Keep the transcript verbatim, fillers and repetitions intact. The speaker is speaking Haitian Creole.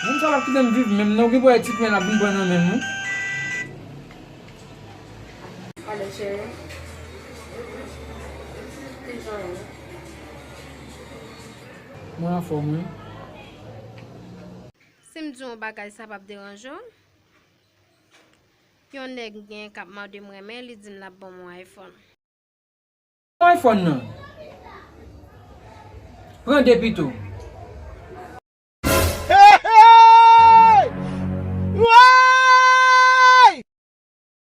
Moun sa p ap kite m viv menm non, ou gen pou wè ti pwen l ap vin pran nan men m wi. Ale cheri. Kijan ou? Mwen anfòm wi. Si m di w yon bagay sa p ap deranje w? Yon nèg gen k ap mande m renmen, li di m l ap ban m yon iPhone. Yon iPhone nan. Pran de pito.